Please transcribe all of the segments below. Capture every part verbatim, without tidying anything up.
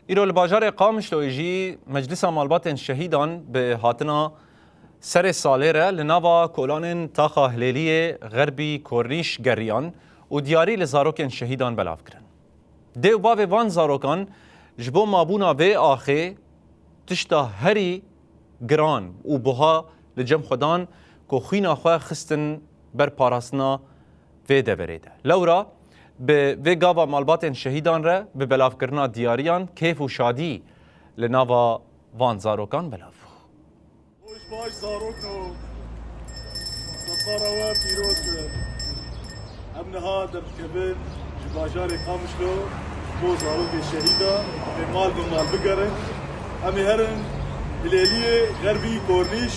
Îro li bajarê Qamişloyê jî Meclisa Malbatên Şehîdan bi hatina serê salê re li nava kolanên Taxa Hilêliyê Xerbî Kornîş geriyan û diyarî li zarokên şehîdan belav kirin. Dê û bavê van zarokan ji bo mabûna vê axê tişta herî giran û buha li cem xwe dan ku xwîna xwe xistin ber parastina vê deverê de. Lewra bi vê gava malbatên şehîdan re bi belavkirina diyariyan kêf û şadî li nava van zarokan belav bû. Roj baş zarokno, sersara we pîroz be. Em niha derdikevin ji bajarê Qamişlo ji bo zarokê şehîda, em ê mal bi mal bigerin. Em ê herin Hilêliyê Xerbî Kornîş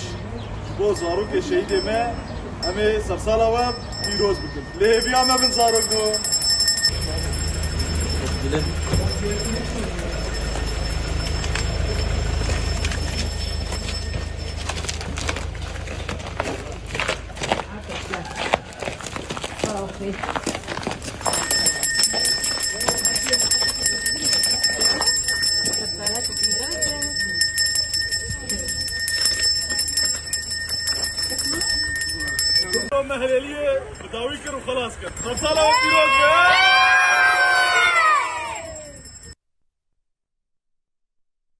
ji bo zarokê şehîdê me, em ê sersala we pîroz bikin. Lê hêviya me bin zarokno. Me Hilêliyê bi dawî kir û xelas kir. Sersala we pîroz be!